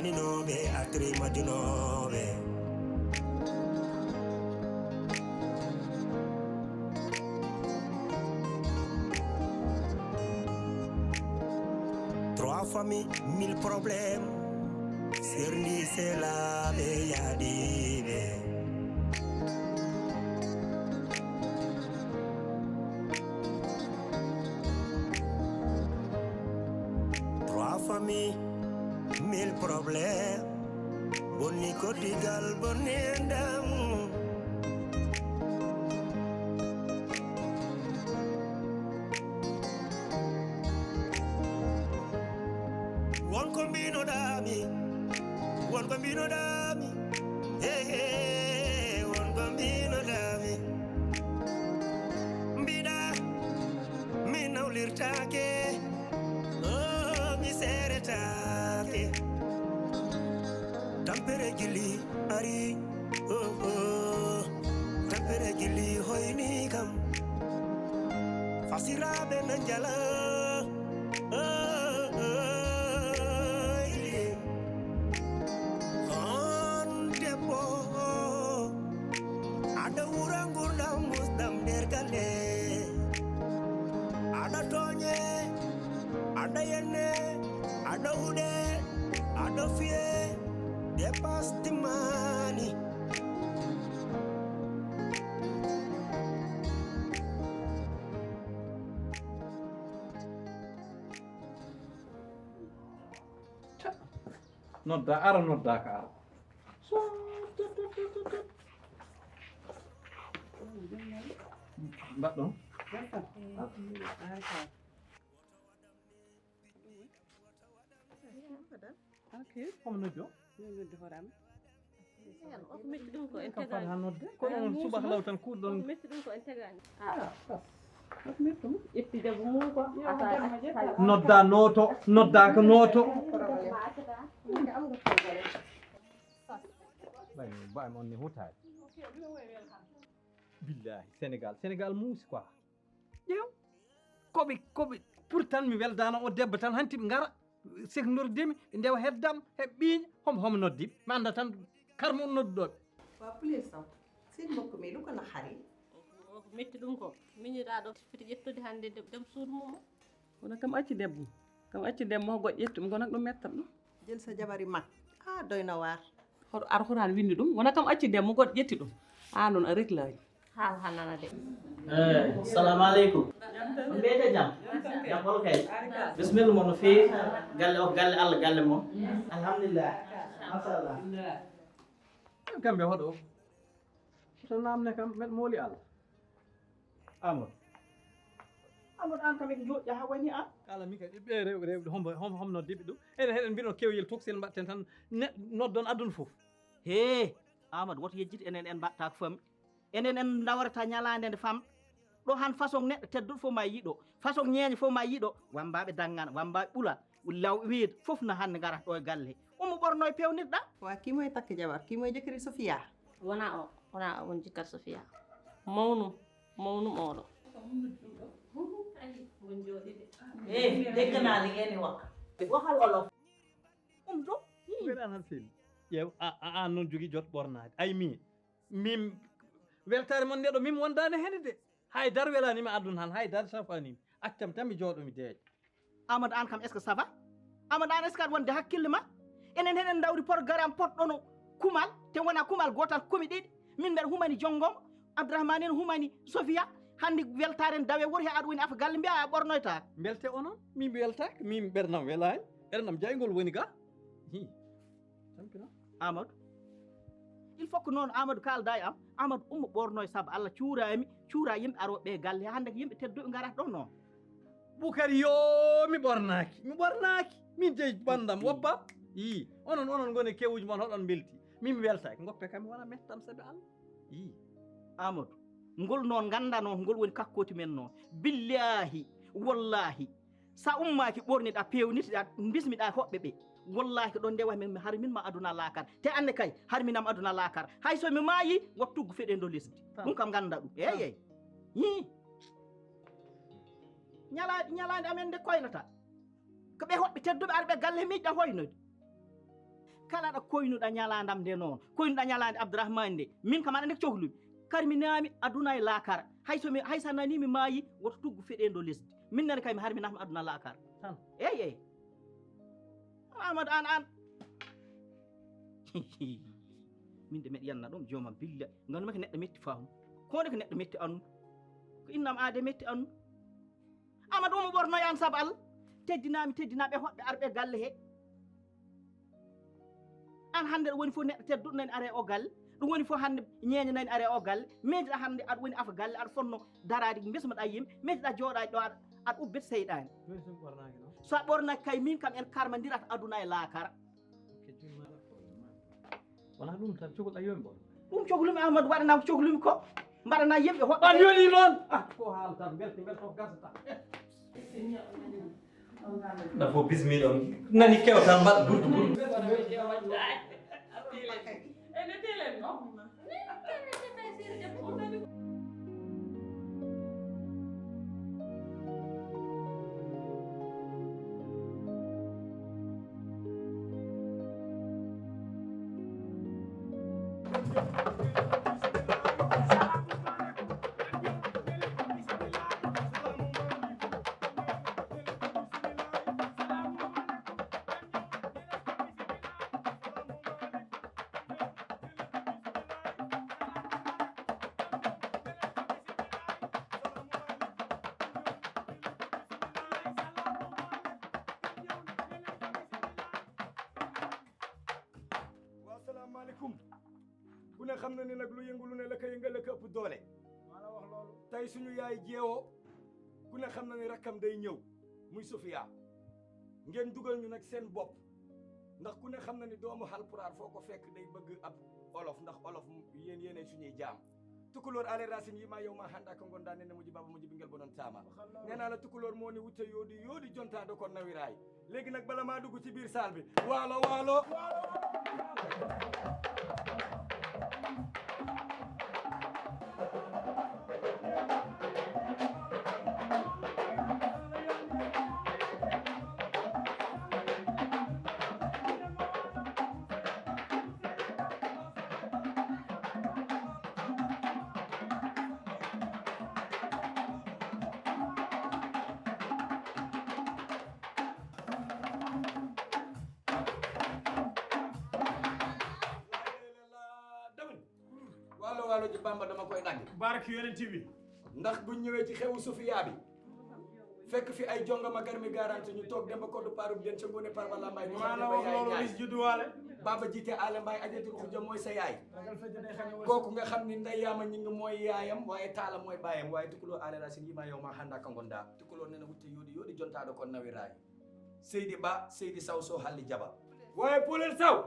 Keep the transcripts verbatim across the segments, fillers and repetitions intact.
Ninooɓe, atri majunooɓe. Trois familles, mille problèmes. Serndi selaaɓe yaadiiɓe. Trois familles, mille problèmes. Bonni koddigal, bonni enɗam. Won ko mbinoɗaami, won ko mbinoɗaami. Hey, hey, won ko mbinoɗaami. Mbiɗa mi nawlirtaake, oh, mi seeretaake. Tampere jilli ari, oh, oh. Tampere jilli hoyni kam. Fasiraaɓe na njala, oh, oh, oh. On debbo, aɗa wura ngurdam musɗam nder galle. Aɗa tooñe, aɗa yenne, aɗa huɗe, aɗa fiye, dépasse timmaani. Nodda ara, nodda ka ara. Mbaɗɗon. Ok. Homo noddi o? Min noddi hoore am. Kam fat ha nodde. Ko onon subaka law tan kuɗɗon. Metti ɗum ko en tegani. Ah, ƴetti debbo mum ko. Nodda nooto, nodda ko nooto. Ɓay mi ba on ni hutaade. Billahi, Sénégal, Sénégal muusi quoi. Ƴeew. Koɓe, koɓe, pourtant mi weldaano o debbo tan hanti ɓe ngara. Sekndordemi, ɓe ndewa heddam, heɓ ɓiiña, homo, homo noddi. Mi annda tan karmo nodduɗo ɓe. Wa please Sow, seen mbokk mi lu ko naqari? O ko metti ɗum ko. Miñiraaɗo foti ƴettude hannde dem, dem suudu mum. Kono kam acci debbo. Kam acci debbo mo goɗɗo ƴetti ɗum, kono ɗum mettam ɗum. Jël sa jabari mag. Ah, doy na waar. Hoto Alxuraan winndi ɗum. Wona kam acci debbo mo goɗɗo ƴetti ɗum. Ah, noon a reklaaji. Haal hanana de. Eh, salamu aleykum. On mbiyete jam? Jam hol kay? Bismillah mon no feewi. Galle o galle Allah, galle mon. Alhamdulillah. Machallah. Kamɓe hoɗo. So namne kam, mbeɗa mooli Allah. Amadou. Amadou, an kam eɗe jooɗi haa woni an. Kala min kay, ɓe rewɓe, rewɓe, hombo, hombo, hombo noddiɓe ɗum? Enen heɗen mbino kewgel tokosel mbaɗten tan, ne, noddon aduna fof. Hee, Amadou, woto yejjit enen en mbaɗta ko fammi. Enen en ndawarata ñalaande nde fam. Ɗo han façon neɗɗo tedduɗo fof ma yiɗo. Façon ñeeño fof ma yiɗo. Wammbaaɓe danngana, wammbaaɓe ɓula, law weedu, fof na hannde ngarata ɗo e galle he. Ummo ɓorno e peewnirɗa. Wa kii moye takk jabar, kii moye jëkkëri Sofia. Wona o, wona o woni jikkar Sofia. Mawnum, mawnum oɗo. Won jooɗiiɓe. Eh, dégg naa li ngeen di wax. Waxal olof. Ɗum ɗo. Mbeɗa an han seli. Ƴeew, a, a, an noon jogii jot ɓornaade. Ay mi, min weltaare mon nde ɗo, min wondaani heen de. Hay dara welaani mi aduna han, hay dara safaani mi. Accam tan mi jooɗo mi deeƴa. Amadou, an kam, est-ce que ça va? Amadou, an, est-ce que aɗa wonde hakkille ma? Enen heɗen ndawri programme potɗono kumal, te wona kumal gootal, kumi ɗiɗi. Min mbeɗa humani jonngom, Abdourahmane en humani Sofia. Hannde weltaare en dawe wori he aɗa woni afa galle mbiya a ɓornoytaako. Mbelte onon? Min mi weltaaki, min ɓernam welaani. Ɓernam jayngol woni ga. Hi. Tampina. Amadou. Il faut que noon Amadou kaalda e am. Amadou ummo ɓornoy sabu Allah cuuraami, cuura yimɓe arooɓe e galle. Hannde ko yimɓe tedduɓe ngarata ɗo noon. Bukari yo mi ɓornaaki, mi ɓornaaki. Min jeyi banndam woppa. Ii, onon, onon ngoni kewuji mon hoɗon mbelti. Min mi weltaaki. Ngoppe kam mi wona mettam sabi Allah. Ii. Amadou, ngol noon ngannda noon ngol woni kakkoti men noon. Billaahi, wallaahi, sa ummaaki ɓorniɗa peewnitiɗa bismiɗa hoɓɓe ɓe. Wallaahi ko ɗon ndewa men har min ma aduna laakar. Te anne kay har minam aduna laakar. Hay so mi maayi, wat tuggu feɗendo lesdi. Ɗum kam ngannda ɗum. Eey, eey. Hii. Ñala-, ñalaande amen nde koynata. Ko ɓe hoɗɓe tedduɓe arɓe galle miiƴɗa hoynude. Kala ɗo koynuɗa ñalaandam nde noon, koynuɗa ñalaande Abdourahmane nde, min kam aɗa andi ko cohlumi. Karminaami aduna e laakara. Hay so mi, hay so a nanii mi maayi, woto tuggu feɗeendo lesdi. Min nani kay mi harmi nafmi aduna laakara. Tan. Eey, eey. Amadou, aan, aan. Min de meɗa yanna ɗum, joomam billa. Nganndu-mi ko neɗɗo metti fahmu. Ko woni ko neɗɗo metti annu. Ko innam aade metti annu. Amadou, omo ɓornoy aan sabu Allah. Teddinaami, teddinaaɓe hoɗɓe arɓe galle he. Aan hannde aɗa woni fof neɗɗo tedduɗo nani are o galle. Ɗum woni fof hannde ñeeño nani are o galle. Meeɗiɗa hannde aɗa woni afa galle, aɗa fonno daraade mbesmoɗa yimɓe. Meeɗiɗa jooɗaade ɗo aɗa, aɗa ubbita seyɗaani. Jooni so mi ɓornaaki noon? So a ɓornaaki kay min kam en karmandirat aduna e laakara. Ok, jooni ma waɗa problème ma. Wonaa ɗum tan, cogol a yoomi ɓorno. Ɗum cohlumi Amadou, waɗanaa ko cohlumi ko. Mbaɗanaa yimɓe hoɗɓe. An yoni noon. Ah, ko haal tan, belto, belto gasa tan. Na fof bismilla on. Nani kew tan mbaɗ burtu burtu. Waaw, salaamaaleykum. Ku ne xam na ni nag lu yëngu lu ne la ko yëngal la ko ëpp doole. Maa la wax loolu. Tey suñu yaay jeewoo, ku ne xam na ni rakkam day ñëw, muy Sofia. Ngeen dugal ñu nag seen bopp, ndax ku ne xam na ni doomu Halpulaar foo ko fekk day bëgg ab olof, ndax olof yéen yéenay suñuy jaam. Tukulóor ale racine yi ma yow ma handa ko ngonda nene muji baba muji bingel bonon tama. Nee naa la tukulóor moo ni wutte yoodi yoodi jontaado kon nawiraay. Léegi nag bala maa dugg ci biir saal bi, waalo waalo. Waalo waalo ji Bamba dama koy dagg. Barke yonent bi. Ndax buñ ñëwee ci xewu Sofia bi, fekk fi ay jongama garmi garanti ñu toog Demba Koddu Parub Den ca Ngoone Parba Lambaay. Maa la wax loolu, Liss juddu waale. Baba jiite Aale Mbaay, Ajatul Xuja mooy sa yaay. Kooku nga xam ni Ndey Yaama ñi ngi mooy yaayam, waaye Taala mooy baayam, waaye tukulóor Aale Racine yi ma yow ma handa ka ngonda. Tukulóor nee na wutte yoodi yoodi jontaado kon nawi raay. Seydi Ba, Seydi Saw soo halli jaba. Waaye Poulel Saw,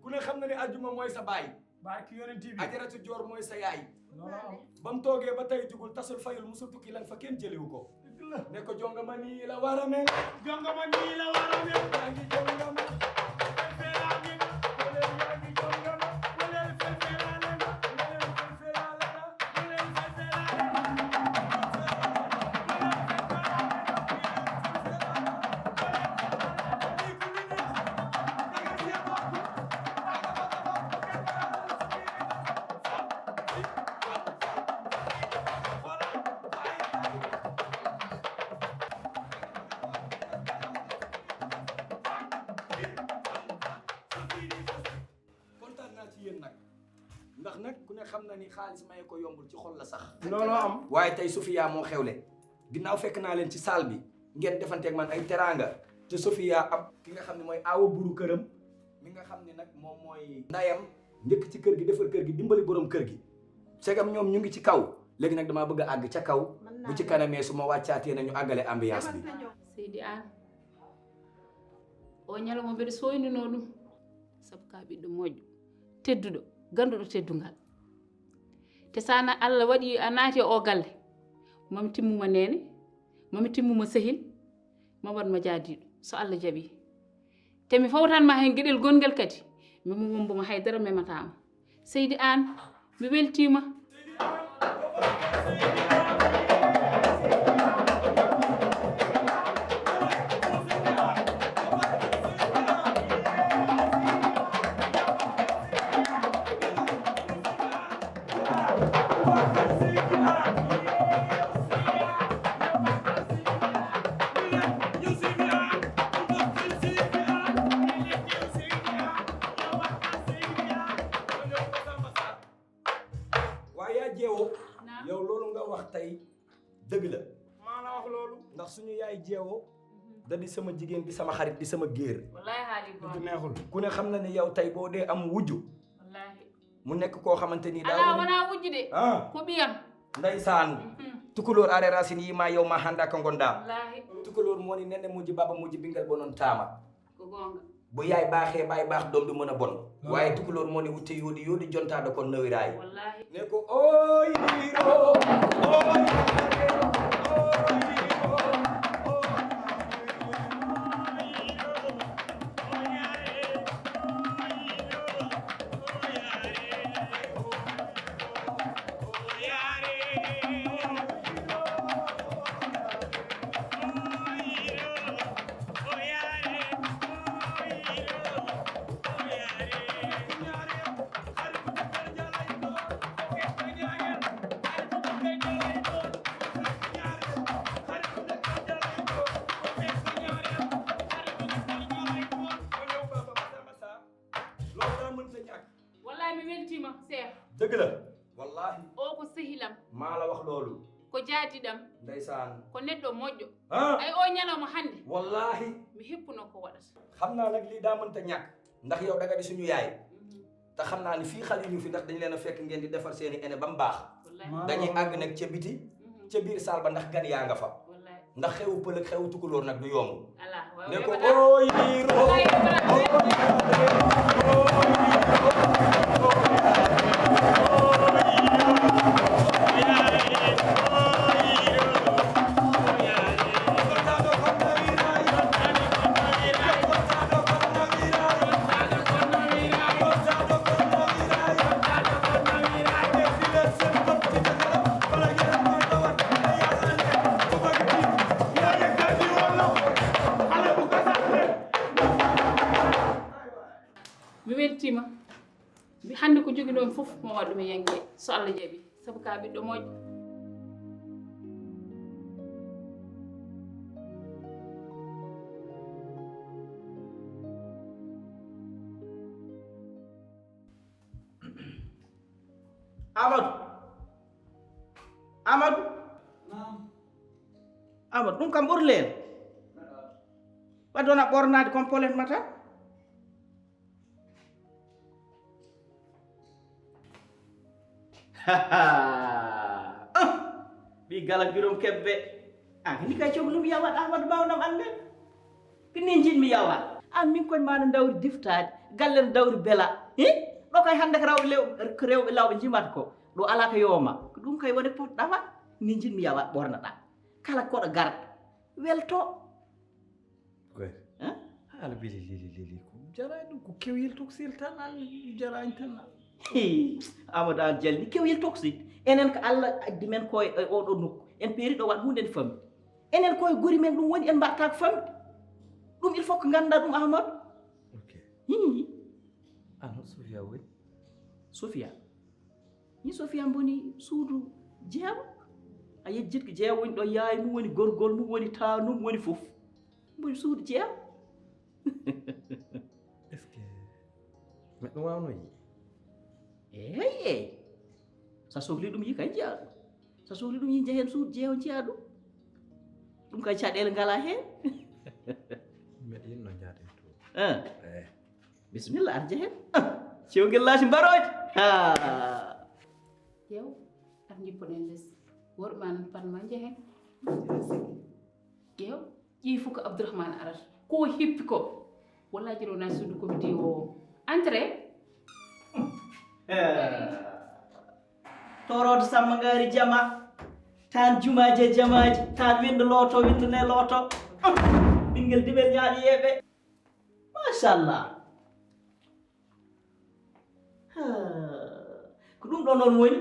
ku ne xam na ni ajuma mooy sa baay. Barki yonent bi. Ajaratu Joor mooy sa yaay. Loolu am. Ba mu toogee ba tey jugul, tasul fayul, musul tukki lan fa kenn jëliwu ko. Dëgg la. Ne ko jongama nii la war a mel. Jongama nii la war a mel. Yaa ngi jongama. Felfelaale nga. Wala yaa ngi jongama. Wala felfelaale nga. Wala felfelaale nga. Kontaan naa ci yéen nag, ndax nag ku ne xam na ni xaalis maye ko yombul, ci xol la sax. Looloo am. Waaye tey Sofia moo xewle. Ginnaaw fekk naa leen ci salle bi, ngeen defanteeg man ay teraanga, te Sofia am ki nga xam ne mooy aawa buru këram, mi nga xam ne nag moom mooy ndayam, njëkk ci kër gi, defar kër gi, dimbali borom kër gi. Segam ñoom ñu ngi ci kaw, léegi nag damaa bëgg a àgg ca kaw. Mën naa bu ci ne. Kanamee su ma wàccaatee na ñu àggale ambiance bi. Seydi Aan, o ñalawma mbeɗa sooyninoo ɗum, sabu ka ɓiɗɗo moƴƴo, tedduɗo, ganduɗo teddungal. Te so na Allah waɗi a naati e o galle, mami timmuma neene, mami timmuma sehil, ma waɗma jaadiiɗo, so Allah jaɓi. Te mi fawtanma heen geɗel gongel kadi, mi mo wombo ma haydara memata ma. Seydi Aan, mi weltiima. Tey dëgg la. Maa la wax loolu. Ndax suñu yaay Jeewo da di sama jigéen, di sama xarit, di sama géer. Wallaay xaalis Dëgg neexul. Ku ne xam na ne yow tey boo dee am wujju, Wallahi. Mu nekk koo xamante ni Alaa daa woni wonaa wujjude. Ah, Ko ɓiyam. Ndeysaan. Tukulóor are racine yi maa yow maa xandaa ko ngondaa. Wallahi. Tukulóor moo ni nenne mujj baba mujj bingal bonon taama. Ko goonga. Bu yaay baaxee baay baax doom du mën a bon. Waaye tukulóor moo ni wutte yóodi yóodi jontaado kon nawiraay. Wallahi. Ne ko oyiro oyiro. Wallahi mi weltiima seex. Dëgg la. Wallahi. O ko sehilam. Maa la wax loolu. Ko jaadiɗam. Ndeysaan. Ko neɗɗo moƴƴo. Ah. Ay o ñalawma hannde. Wallahi. Mi heppuno ko waɗata. Xam naa nag lii daa mënta ñàkk. Ndax yow da nga di suñu yaay. Te xam naa ni fii xale ñu fi ndax dañ leen a fekk ngeen di defar seeni ene ba mu baax. Dañuy àgg nag ca biti ca biir saal ba ndax gan yaa nga fa. Ndax xewu pël ak xewu tukulóor nag du yomb. Ne ko ooy. Mi weltiima. Hannde ko joginoomi fof mo waɗ ɗum e yanke so Allah jaɓi sabu ka ɓiɗɗo moƴƴo. Amadou. Amadou. Amadou ɗum kam ɓurleel. Wadde wona ɓornaade complet ma tan. Ɓi gala birom kebbe. An ni kay coglu mi yawat Amadou mawnam an nden. Ko ni njiɗmi yawa. An min koye ma no dawri diftaade, galle no dawri bela. Hi? Ɗo kay hannde ko rewɓe lew- ko rewɓe lawɓe njimata ko. Ɗo alaa ko yowma. Ko ɗum kay woni potɗama. Ni njiɗmi yawa ɓornaɗa. Kala koɗo garɗo welto. Goyre. Haala bili lili lili ko jaraani ɗum ko kewyel tokosel tan an jaraani tan an. Amadou an jalni kewyel toksi enen ko Allah addi men ko e oɗo nokku en peeri ɗo waɗ hunde ne fammi enen koye guri men ɗum woni en mbaɗata ko fammi ɗum il faut ko ngannda ɗum Amadou. Ok. Hi. Ano Sofia woni? Sofia. Ni Sofia mboni suudu jeewa a yejjit ko jeewa woni ɗo yaay mum woni gorgol mum woni tanum woni fof mboni suudu jeewa. Est-ce que miɗo waawno yi? Eey eey. So a sohli ɗum yi kay njiyaa ɗum. So a sohli ɗum yi njahen suudu jeewa njiyaa ɗum. Ɗum kay caɗeele ngalaa heen. Miɗo yiɗno njaade to. Ah. Bisimilla ar njahen. Cewgel laati mbarooje. Ha. Yew, ar njippoɗen les. Worɓe ma nan pan ma njahen. Yew. Ƴeewi fof ko Abdourahmane arata ko hippi ko. Wallaahi jiɗo na suudu ko mi diwo o. Entrée. Torodo Samba Ngari jama tan jumaji e jamaji tan windo looto windo ne looto. Ɓinngel diɓel ñaaɗi yeeɓe. Machallah. Ko ɗum ɗo noon woni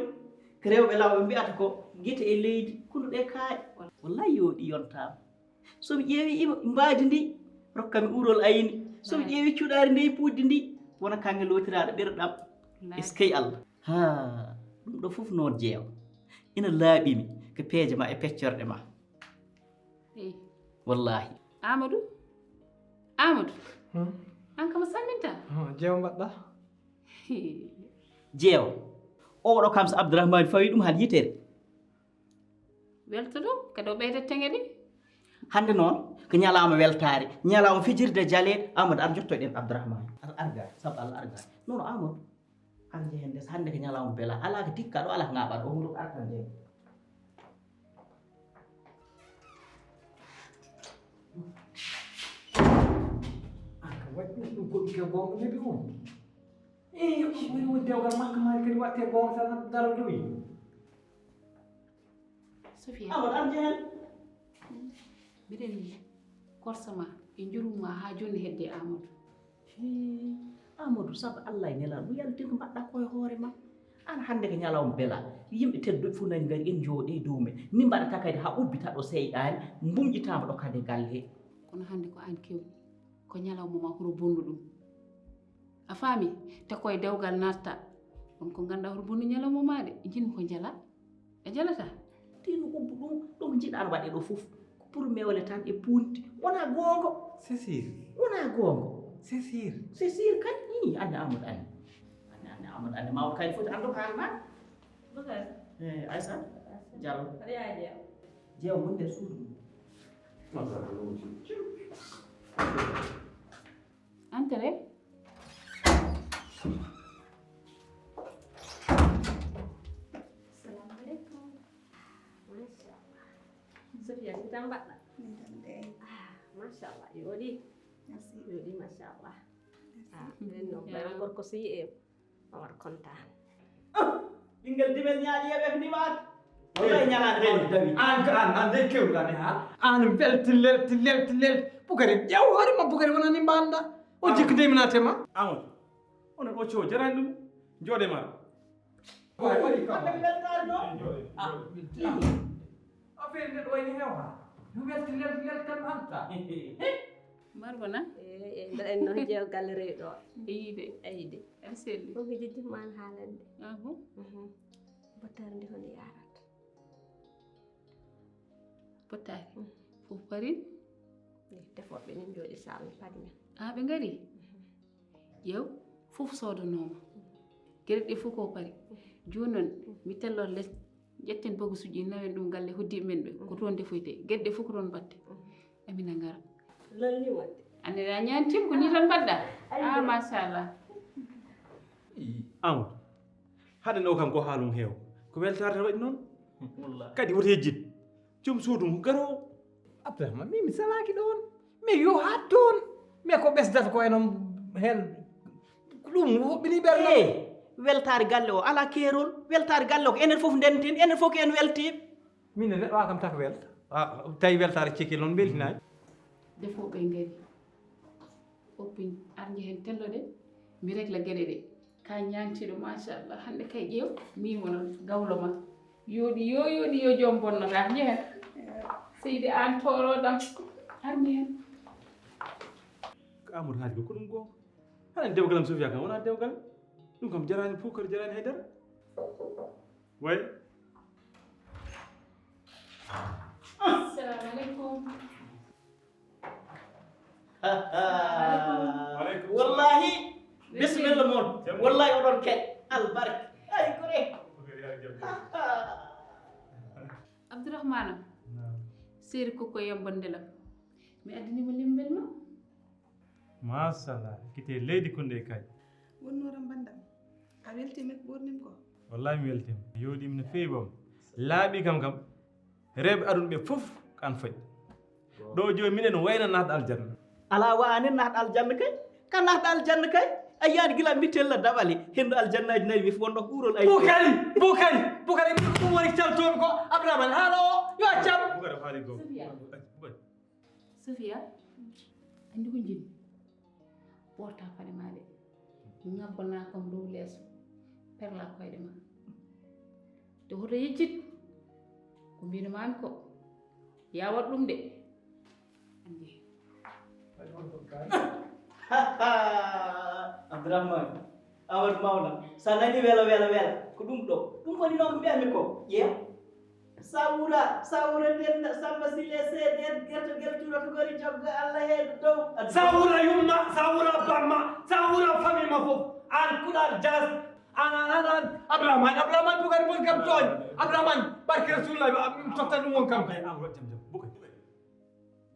ko rewɓe law ɓe mbiyata ko gite e leydi kunduɗe kaaƴe. Wallahi yooɗi yontaama. So mi ƴeewi mbaadi ndi rokka mi urol ayni. So mi ƴeewi cuɗaari ndi puuddi ndi wona kanŋe lootiraaɗo ɓerɗam. Eskey Allah. Ha ɗum ɗo fof noon jeewa ina laaɓi mi ko peeje ma e peccorɗe ma. Wallahi. Amadou. Amadou. An kam a samminta. Jeewa mbaɗɗa? Jeewa. Oɗo kam so Abdourahmane fawi ɗum han yitere. Welto ɗum kadi o ɓeyda teŋe ɗi. Hannde noon ko ñalaama weltaare, ñalaama fijirde jaleeɗe. Amadou, ar jottoɗen Abdourahmane. Ar arga, sabu Allah arga. Non, Amadou, ar jehen des. Hannde ko ñalaama bela. Alaa ko dikka ɗo, alaa ko ŋaaɓa ɗo. Amadou, ar kan jehen. An ka waɗi ɗum ko ɓikke goonga nebi on. Eyi, woni woni dewgal makko maari kadi watte goonga tan daro dowi. Sofia. Amadou, an jehen. Mbiɗen korsa ma e njurum ma haa jooni hedde Amadou. Hii, Amadou, sabu Allah e Nelaaɗo, mo yaltin ko mbaɗɗa ko e hoore ma. An hannde ko ñalawma bela, yimɓe tedduɓe fof nani ngari, en njooɗe e dow men. Ni mbaɗata kadi haa ubbita ɗo seyɗaani, mbumƴitaama ɗo kadi e galle he. Kono hannde ko aan kewɗi, ko ñalawma ma huro bonnu ɗum. A faami? Te koye dewgal natta. On ko ngannduɗaa huro bonnu ñalawma ma de, njin ko njala. A jalata? Tino ubbu ɗum, ɗum jiɗan waɗe ɗo fof. Ko pour mewle tan e punti. Wona goongo. Sesir. Wona goongo. Sesir. Sesir kay, ii, anne Amadou anne. Anne, anne Amadou anne. Mawɗo kay foti anndu ko haalma. Boubacar. Eh, Aïssa. Diallo. Aɗa yaha jeew. Jeew woni nder suudu mum. Entrée. Assalamu alaikum. Machallah. Sofia, ko jam mbaɗɗa? Min tan de. Ah, machallah, yooɗi. Merci. Yooɗi, machallah. Ah, ɓen noon, vraiment gorko so yi'e, o waɗa kontaan. Ah, ɓinngel dimel ñaaɗi yeɓe ko ndimaaka. Wallahi ñalaande mawɗo dawi. An ko an, an dey kewɗa ne ha. An welti lelti lelti lelti. Bukari, ƴeew hoore ma, Bukari, wonani mbaɗɗa. O jikku de mi naate ma. Amadou, onon o coo jarani ɗum. Jooɗe ma. Waay, waɗi kam. Hannde mi weltaare noon. Ah, affaire nde ɗo wayni heewa. Mi welti lel lel tan hanta. Margo na? Eh, eh, mbeɗa anndi noon jeew galle rewi ɗo. Eyi de. Eyi de. Aɗa selli. Ko mi jiddi ma an haalande. Ah bon? Mhm. Bottaari ndi hono yarat. Bottaari? Mhm. Fof parin? Eh, tefooɓe ni njooɗi saal mi paɗi men. Ah, ɓe ngari? Mhm. Ƴeew, fof soodanooma. Geɗe ɗe fof ko pari. Jooni noon, mi telloo les, ƴetten bagasuuji, nawen ɗum galle hoddii men ɓe. Ko toon ndefoytee. Geɗe ɗe fof ko toon mbaɗte. Amina ngara. Lolni waɗde. Anne a ñaantiima ko nii tan mbaɗɗa? Ah, machallah. Amadou, haɗen o kam ko haalum heew. Ko weltaare tan waɗi noon. Wallahi. Kadi woto yejjit. Joom suudu ngu garoowo. Abdourahmane, min mi salaaki ɗoon. Mais yo haat toon. Mais ko ɓesdata ko enen heen. Ko ɗum woɓɓini ɓernde. Eh, weltaare galle o alaa keerol. Weltaare galle o ko enen fof ndenten, enen fof ko en weltiiɓe. Min ne neɗɗo a kam taka welta. Ah, tawi weltaare cekki noon mbeltinaani. Defooɓe ngari. Oppi ar njehen telloɗen. Mi regla geɗe ɗe. Ka ñaantiiɗo, machallah. Hannde kay ƴeew, miin wona gawlo ma. Yooɗi, yo yooɗi, yo joom bonnoɗaa. Njehen. Seydi aan tooroɗam. Ar njehen. Ko Amadou haali ko, ko ɗum goonga. Haɗa dewgal am Sofia kam, wonaa dewgal. Ɗum kam jaraani puukar, jaraani haydara. Way. Assalamu alaikum. Waaleykum. Wallahi, bisimilla moon. Jam. Wallahi, oɗon keɗ. Albarka. Ay, kore. Abdourahmane. Naam. Seeri kokko yambande lam. Mi addini mo limbel ma. Machallah. Kite leydi kunde kay. Wonnooram banndam. A weltiima ko ɓoornim ko? Wallahi mi weltiima. Yooɗiima no feewi bam. Laaɓi kam kam. Rewɓe aduna ɓe fof ko an fayi. Ɗo jooni minen wayno naatde aljanna. Alaa wa anen naatde aljanna kay. Ka naatde aljanna kay. A yiyaani gila mi tella daɓale. Hendu aljannaaji nayi mi fof wonno ko ɓuurol ay. Bukari, Bukari, Bukari, ɗum woni caltoomi ko Abdourahmane haala o. Yo accam. Bukari haali goo. Sofia. Bukari. Sofia, anndi ko njiɗmi? Ɓoorta paɗe ma ɗe. Ŋabbanaa kam dow leeso. Perla koyɗe ma. Te hoto yeccit. Ko mbino maami ko. Ya waɗ ɗum de. Anndi. Abdourahmane. Amadou Mawna, so a nani welo, welo, welo, ko ɗum ɗo. Ɗum woni noon ko mbiyatmi ko. Ƴeew. Sawura, sawura nden Samba Sile seeɗen, gerto gel turoto gori jogga Allah he dow. Sawura yumma, sawura bamma, sawura famille ma fof. An kuɗal jas. An, an, an, an. Abdourahmane, Abdourahmane Boubacar Boy kam tooñ. Abdourahmane. Barke Rasulullah, mi tottat ɗum on kam kay. Amadou, jam, jam. Bukay, Bukay.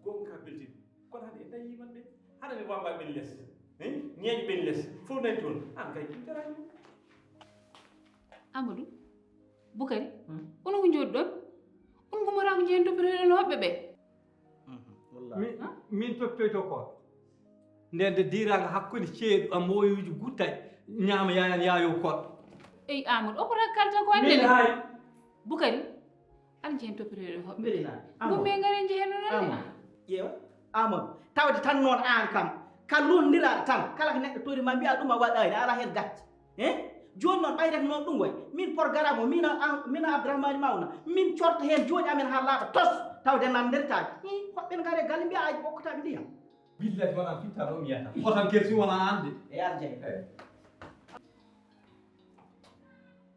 Gonga ka beltin. Kono hade en tawi man de. Hade mi wamba ben les. Eh? Ñeeño ben les. Fof nani toon. An kay, ɗum taraani. Amadou, Bukari, hmm? Onon ko njooɗi ɗon? On ngummoraako njehen toppitoɗon hoɓɓe ɓe? Mhm, wallahi. Mi, min toppitoyto ko. Nden de diiraanga hakkunde ceeɗu am woyuuji guttay, ñaama yaayan yaayow koɗɗo. Ey, Amadou, o kota kalta ko annene. Min hay. Bukari, an njehen toppitoɗon hoɓɓe ɓe. Mbeli naa. Amadou. Ngummi ngaren njehen non annene. Amadou. Ƴeewa, Amadou, tawde tan noon aan kam, ka lunndiraaɗo tan, kala ko neɗɗo tori ma mbiya ɗum a waɗaani, a alaa heen gacce. He? Jooni noon ɓayrat noon ɗum way. Min programme o, min a, min a Abdourahmane Mawna, min corta heen jooni amen haa laaɓa tos, tawde nan ndertaaki. Hi, hoɓɓe ngare galle mbiya aji ɓokkotaaɓe ndiyam. Billahi wona fitta ɗo mi yata. Otan kersi wona an de. E arjay. Eh.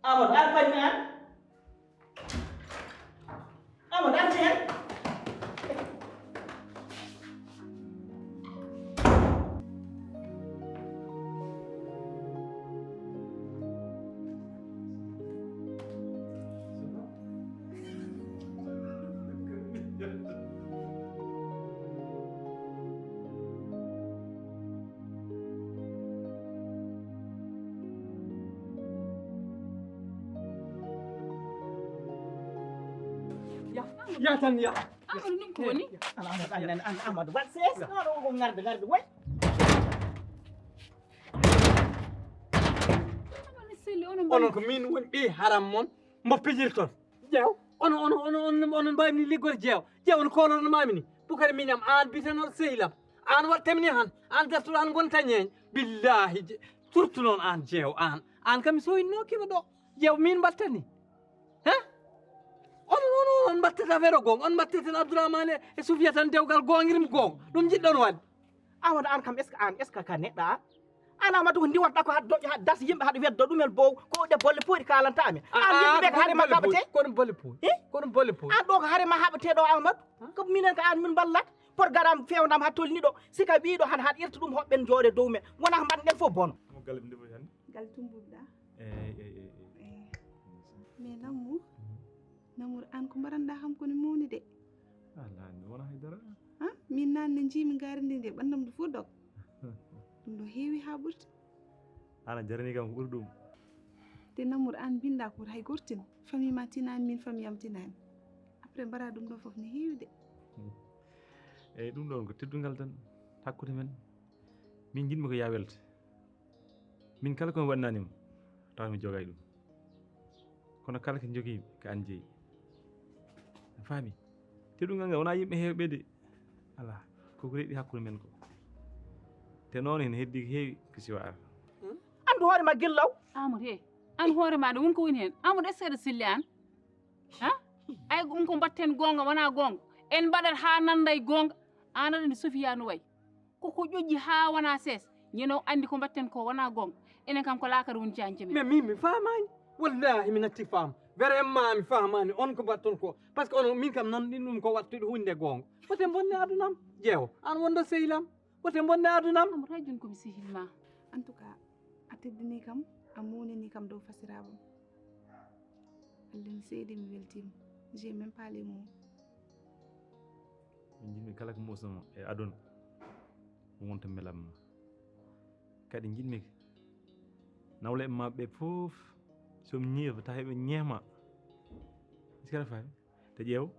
Amadou, an pañmi an? Amadou, arti hen. Ya, ya tan ya. Amadou, ɗum ko woni? An Amadou, an, an, an Amadou, waɗ sees. Noon o ko ngarde, ngarde, way. Amadou selli, onon mbaɗi. Onon ko min woni ɓii haram mon, mbo pijirton. Jeew, onon, onon, onon, onon, onon mbawi ni liggorde jeew. Jeew, on kolorno mami ni. Bukari miñam an bitanoɗo sehilam. An waɗ temni han. An dartuɗo han gonta ñeeñ. Billahi, je-, surtout noon an jeew, an. An kam mi soyinno kima ɗo. Jeew, min mbattani. He? On, on, on, on mbattata affaire o goonga. On mbatteten Abdourahmane e Soufiata tan dewgal goongirmi goonga. Ɗum njiɗɗon waɗde. Amadou, an kam, est-ce que an, est-ce que ka neɗɗo an? An Amadou, ko ndiwatɗa ko haɗa doƴƴa, haɗa dasa yimɓe, haɗa wedda ɗumen bow, ko ɗe bolle pooɗi kalanta amen. An yimɓe ɓe ko hare ma kaɓete? Kono bolle pooɗi. Hi? Kono bolle pooɗi. An ɗo ko hare ma haɓete ɗo, Amadou? Ko minen ko an min mballat. Porgaram fewnam ha tolni ɗo. Sika ɓiɗo han haɗa irta ɗum hoɓɓen jooɗe dow men. Wona ko mbaɗɗen fof bono. Mo galle ɓe ndefoy hannde? Gal tumbuɗa. Eyi, eyi, eyi, eyi. Eh. Mais Namou, Namour, an ko mbaranɗa kam ko ne mawni de. Ala, mi wona hay dara. Ha? Min naan ne njiimi ngaari ndi de, ɓanndam ndu fof dog. Ɗum ɗo heewi haa ɓurti. An a jarani kam ko ɓuri ɗum. Te Namour, an mbinɗa ko hay gortin. Famille ma tinaani, min famille am tinaani. Après, mbara ɗum ɗo fof ne heewi de. Eyi, ɗum ɗon ko teddungal tan hakkunde men. Min njiɗmi ko ya welte. Min kala ko mi waɗnanima, tawa mi jogay ɗum. Kono kala ko jogiimi, ko an jeyi. A faami? Teddungal ngal wona yimɓe heewɓe de. Ala, koko reɗi hakkunde men ko. Te noon ene heddi ko heewi ko siwa ar. Andu hoore ma gillaw. Amadou, he. An hoore ma ɗo won ko woni hen. Amadou, est-ce que aɗa selli an? Ha? Ay, ɗum ko mbatten goonga, wona goonga. En mbaɗat haa nannday goonga. An aɗa anndi Sofiya no wayi. Ko ko ƴoƴƴi haa wona sees. Ñande o anndi ko mbatten ko wona goonga. Enen kam ko laakara woni jaañje men. Mais min mi faamaani. Wallahi mi natti faam. Vraiment mi faamaani on ko mbatton ko. Parce que onon min kam nanɗin ɗum ko wattude huunde goonga. Wote bonne adunam. Jeewo. An wonɗo sehilam. Wote bonne adunam. Amadou, hay jooni ko mi sehil ma. En tout cas, a teddini kam, a muunini kam dow fasiraaɓam. Allah ne seedi mi weltiima. J'ai même pas les mots. Min njiɗmi kala ko musnoma e aduna, ɗum wonta mbelamma. Kadi njiɗmi nawleɓe ma ɓe fof, so mi ñiifa tawa eɓe ñeema. Est-ce que aɗa faami? Te ƴeew,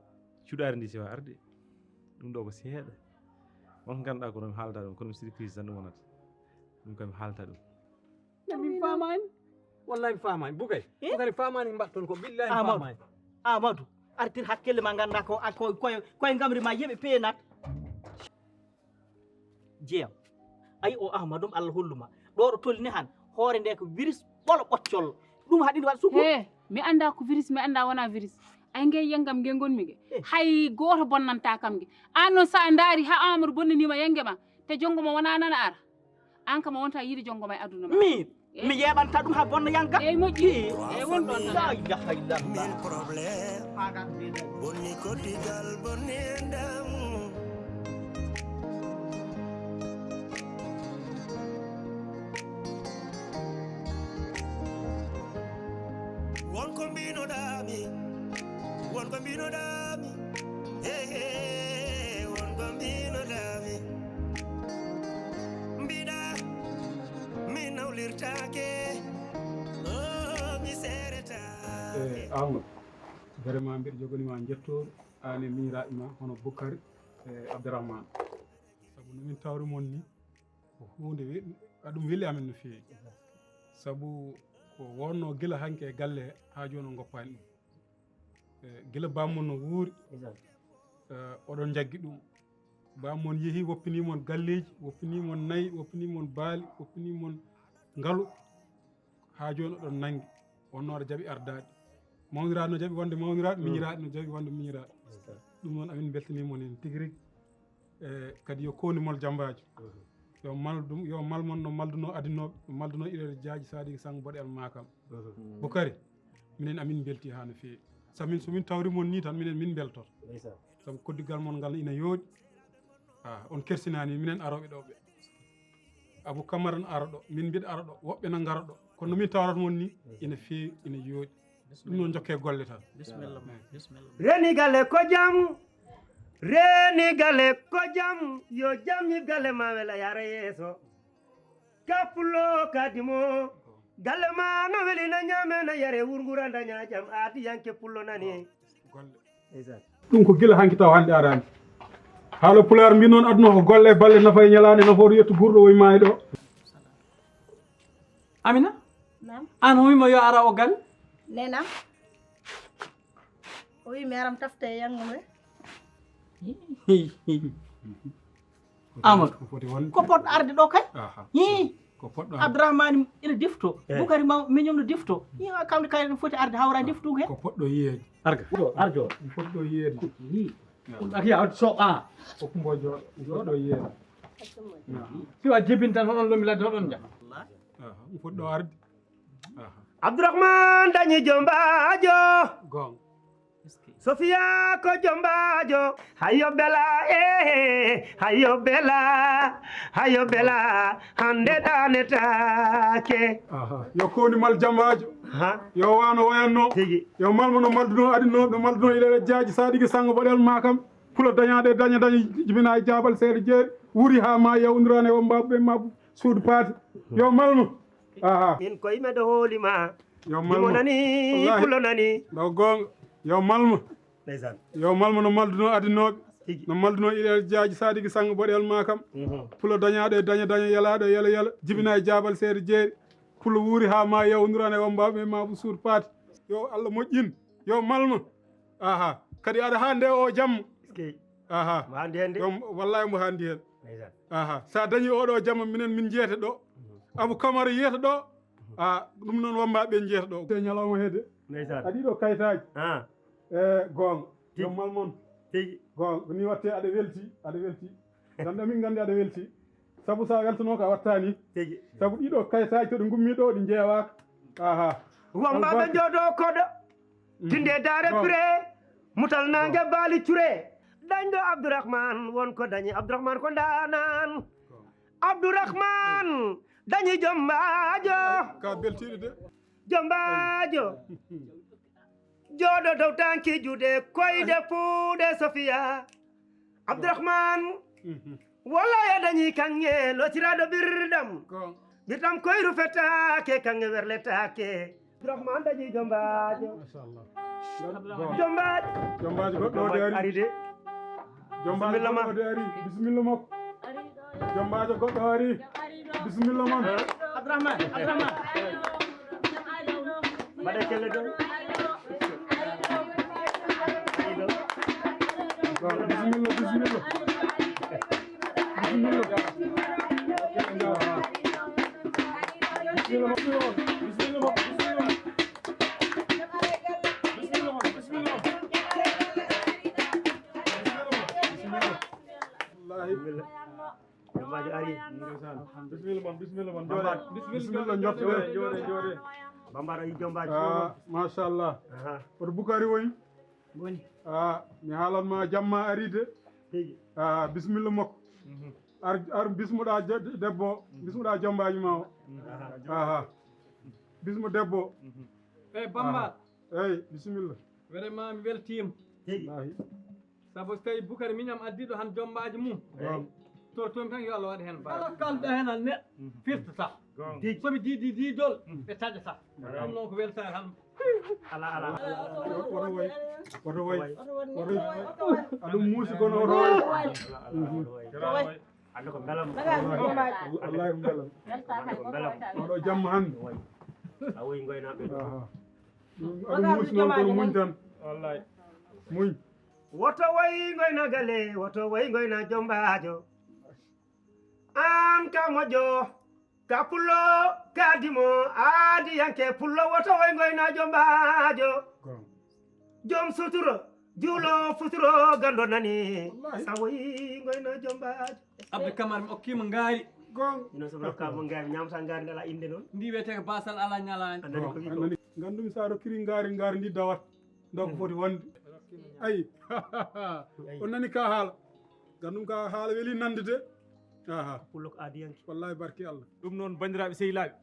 cuɗaari ndi siwa arde. Ɗum ɗo ko seeɗa. On ko ngannduɗaa ko mi haalata ɗum, kono mi surprise tan ɗum wonata. Ɗum kam mi haalata ɗum. Min faamaani. Wallahi mi faamaani. Bukay. Eh? Bukay faamaani mbaɗton ko. Billahi mi Amadou. Faamaani. Amadou, artir hakkille ma ngannda ko, a, ko, koye, koye ngamri ma yeɓe peenat. Jeeya. Ayi o Amadou Allah holluma. Ɗo ɗo tolni han. Hoore nde ko virus ɓolo ɓoccol. Ɗum haɗi waɗ suku. He, mi annda ko virus, mi annda wona virus. Ay ngey yengam nge ngonmi nge. Eh. Hay gooto bonnanta kam nge. An noon sa ndaari ha Amadou bonnanima yenge ma. Te jongo ma wona nana ara. An kam a wonta yiide jongo ma e aduna ma. Min, eh? Mi yeɓanta ɗum ha bonna yanga. Eyyi, moƴƴi. Eyyi, won ɗon tan. La ilaha illallah. Mille problèmes. Bonni koddigal, bonni e ndamu. Won ko mbinoɗami. Mbinoɗami, he, he, won ko mbinoɗami. Mbiɗa, mi nawlirtake, o, mi sereta. E, Amadou, vraiment mbiɗa joganii ma njettooru, aan e miñiraaɓe ma, hono Boukary e Abdourahmane. Sabu no min tawri mon ni, ko huunde we-, a ɗum weli amen no feewi. Sabu ko wonno gila hanki e galle haa jooni on ngoppaani ɗum. E, gila bammon no wuuri, e, oɗon njaggi ɗum. Bammon yehi, woppini mon galleeji, woppini mon nayi, woppini mon baali, woppini mon ngalu. Haa jooni oɗon nanngi. Wonno aɗa jaɓi ardaade. Mawniraaɗo no jaɓi wonde mawniraaɗo, miñiraaɗo no jaɓi wonde miñiraaɗo. Ɗum noon amin mbeltanii mon heen tigi rigi. E, kadi yo kowni mol jambaajo. Yo mal ɗum, yo mal mon no maldunoo adinooɓe, no maldunoo iɗeeɗo jaaji Saadiki Sang Boɗe El Makam. Boukary, minen amin mbeltii haa no feewi. Sabu min, so min tawri mon nii tan, minen min mbeltoto. Sabu koddigal mon ngal ina yooɗi. Ah, on kersinaani minen arooɓe ɗo ɓe. Abou Camara no ara ɗo, min mbiɗa ara ɗo, woɓɓe no ngara ɗo. Kono no min tawrata mon ni, ina feewi, ina yooɗi. Ɗum noon, njokke golle tan. Bisimilla ma, bisimilla ma. Reni gale ko jam, reni gale ko jam, yo jam ñib gale ma wela yara yeeso. Ka pullo kadi mo, gale ma no weli na ñaame na yare wurgura daña jam aadi yanke pullo nani. Golle. Ndeysaan. Ɗum ko gila hanki taw hannde araani. Haala pulaar mbi noon, aduna ko golle, balle, nafa e ñalaande, nafoore yettu guurɗo woy maayɗo. Amina? Naam. Aan o wiima yo ara o gal? Nenam. O wi mi aram tafta e yanngo me. Amadou. Ko foti wonde. Ko pot arde ɗo kay? Aha. Hii. Ko poɗɗo arde. Abdourahmane ina defto. Eh. Boukary ma miñum no defto. Hii, kamɓe kay no foti arde hawra deftugo he. Ko poɗɗo yiyeede. Arga. Ɗo, arjo. Ko poɗɗo yiyeede. Hii. Ɗum ak yaa so a. Ko kumbo jooɗo. Ko poɗɗo yiyeede. Naam. Si wa jibin tan hoɗon lomi ladde hoɗon nja. Aha. Ko poɗɗo arde. Aha. Abdourahmane dañi jombaajo. Goonga. Sofiya ko jombaajo. Hayo bela, eh, hayo bela, hayo bela, hannde ɗanetaake. Aha. Yo kowni mal jambaajo. Ha? Yo wano woyanno. Tigi. Yo malmo no malduno adinno, no malduno ilere jaaji Saadiki Sang Boɗel Makam. Pulo dañaɗo e daña daña jibina e jaabal seeɗa jeeri. Wuri haa ma yawdirane o mbaɓe mabbu suudu paati. Yo malmo. Aha. Min koye meɗo hooli ma. Yo malmo. Jimo nani, wallahi. Pulo nani. Ɗo goonga. Yo malmo. Ndeysaan. Yo malmo no malduno adinooɓe. Tigi. No malduno ilere jaaji Saadiki Sang Boɗel Makam. Mhm. Pulo dañaɗo e daña daña yalaɗo e yala yala. Jibina e jaabal seeɗa jeeri. Pulo wuuri haa ma yawdirane o mbaɓe mabbu suudu paati. Yo Allah moƴƴin. Yo malmo. Aha. Kadi aɗa haa nde o jamma. Eskey. Aha. Mo haa ndi hannde. Yo, wallahi mo haa ndi heen. Ndeysaan. Aha. Sa dañi oɗo jamma minen min jeeyata ɗo. Mhm. Abou Camara yeeyata ɗo. Mhm. Ah, ɗum noon wamma ɓe jeeyata ɗo. Te ñalawma heede. Ndeysaan. Aɗa yiɗo kayitaaji. Ah. E goonga. Tigi. Yo malmon. Tigi. Goonga. Ko ni watte aɗa welti, aɗa welti. Ganda min gandi aɗa welti. Sabu sa weltano ka wattani. Tigi. Sabu ɗiɗo kayitaaji to ɗi gummi ɗo ɗi jeewaaka. Aha. Wambaɓe jooɗo koɗo. Mhm. Tinde daare pire. Mutal nange baali cure. Dañɗo Abdourahmane won ko dañi Abdourahmane ko ndanan. Abdourahmane dañi jombaajo. Ka beltiiɗo de. Jombaajo. Jooɗo dow tanki juuɗe koyɗe puuɗe Sofiya. Abdourahmane. Mhm. Walla ya dañi kanŋe lotiraɗo birɗam. Ko. Birɗam koyru fetaake kanŋe werletaake. Abdourahmane dañi jombaajo. Machallah. Jombaajo. Jombaajo goɗɗo o de ari. Ari de. Jombaajo goɗɗo o de ari. Bisimilla makko. Jombaajo goɗɗo ari. Bisimilla mon. Abdourahmane, Abdourahmane. Mbaɗe kelle dow. Bisimilla, bisimilla. Bisimilla. Bisimilla, bisimilla. Bisimilla, bisimilla. Wallahi. Jombaajo ari. Ndeysaan. Bisimilla mon, bisimilla mon. Bamba. Jooɗe. Bisimilla, jooɗe, jooɗe, jooɗe. Bamba ari jombaajo. Ah, machallah. Aha. Hoto Boukary woni? Woni. Ah, mi haalan ma jamma ari de. Tigi. Ah, bisimilla makko. Mhm. Ar, ar bismuɗa je-, debbo, mhm, bismuɗa jombaajo ma o. Mhm. Aha. Aha. Bismu debbo. Mhm. Eh, Bamba. Aha. Eyi, bisimilla. Vraiment mi weltiima. Wallaahi. Sabu so tawi Bukari miñam addiɗo han jombaaji mum, tortomi tan yo Allah waɗ heen baraji. Kala kalɗo heen an neɗɗo firtata. Soɓe diidi diidol, ɓe taƴata. Ɗum noon ko weltaare tan. Ala, ala. Woto woy. Woto woy. Woto woy. Aɗum muusi kono woto woy. Ande ko mbelam. Wallaahi ko mbelam. Ande ko mbelam. Oɗo jamma hannde. A woyi ngoynaaɓe ɗum. Aha. Aɗum muusi noon kono muñ tan. Wallaahi. Muñ. Woto woy ngoyna gale, woto woy ngoyna jombaajo. An ka moƴƴo, ka pullo, ka dimo, aadiyanke pullo, woto woy ngoyna jombaajo. Jom suturo, juulo futuro, gando nani. Wallaahi. Sa woy ngoyna jombaajo. Abdou Camara mi okkima ngaari. Ino sobo rokka mo ngaari, ñamata ngaari ndala innde noon. Ndi wiyetee ko basal ala ñalaande. A nani ko wi ko. Ngandumi sa rokkiri ngaari, ngaari ndi dawat. Nda ko foti wonde. Ayi. On nani ka haala. Gandum ka haala weli nande de. Aha. Pullo ko aadiyanke. Wallahi barki Allah. Ɗum noon, banndiraaɓe sehilaaɓe,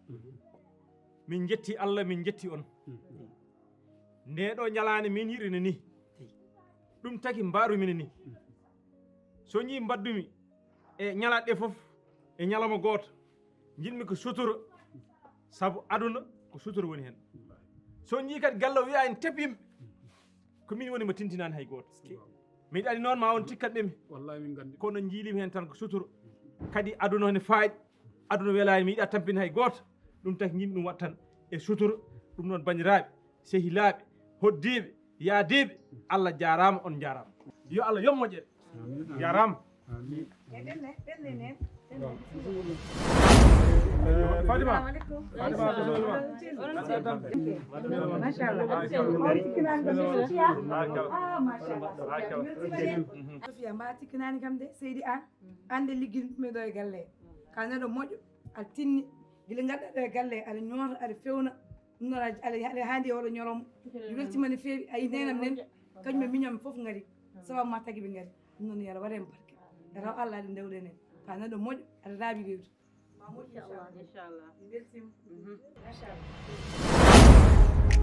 min njetti Allah, min njetti on. Nde ɗo ñalaande min yiɗi ni. Ɗum taki mbaɗumi ni. So ñi mbaɗdumi e ñalaaɗe fof e ñalawma gooto, njiɗmi ko sutura, sabu aduna ko sutura woni heen. So ñi kadi galle o wiya en tep yimɓe, ko min woni mo tintinaani hay gooto. Mi yiɗani noon ma on tikkat ɓe mi. Wallahi min nganndi. Kono njiilimi heen tan ko sutura. Kadi aduna ne faaɗi, aduna welaani, mi yiɗa tampin hay gooto. Ɗum taki njiɗmi ɗum waɗ tan e sutura. Ɗum noon banndiraaɓe, sehilaaɓe, hoddiiɓe, yaadiiɓe, Allah jaaraama, on njaaraama. Yo Allah yoɓ moƴƴere. Amiin, amiin. Jaaraama. Amiin. E ɓenne, ɓenne ne, ɓenne. Eh, Fatima. Fatima, bisimilla. Machallah. On tikkinaani kam ne, Cheikh. Ah, machallah. Sophia, mba tikkinaani kam de, Seydi Aan. Aan de ligginɗo ɗo e galle. Ka neɗɗo moƴƴo, aɗa tinni. Gila ngarɗa ɗo e galle, aɗa ñoota, aɗa fewna. Ɗum noon aɗa, aɗa, aɗa haandi e oɗo ñalawma. Mi weltima no feewi. A yi nenam nen, kañum e miñam fof ngari. Sababu ma tagi ɓe ngari. Ɗum noon yo Allah waɗ heen barke. E raw Allah aɗa ndewɗen en. Ka neɗɗo moƴƴo, aɗa raaɓi rewde. Inchallah. Inchallah. Mi weltima. Mhm. Machallah.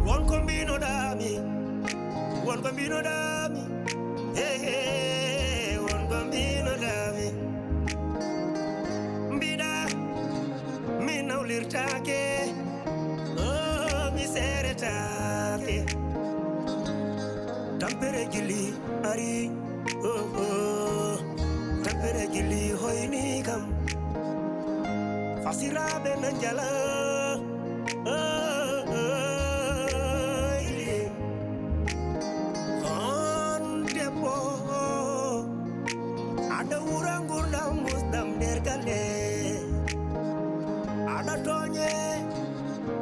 Won ko mbinoɗami, won ko mbinoɗami, he, he, won ko mbinoɗami. Mbiɗa, mi nawlirtake, oh, mi seretake. Tampere gili ari, oh, oh. Tampere gili hoyni kam. Fasiraɓe na njala. Oh, oh, yeah. On debbo, aɗa wura ngurdam musdam nder galle. Aɗa tooñe,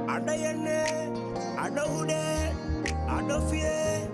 aɗa yenne, aɗa huɗe, aɗa fiye.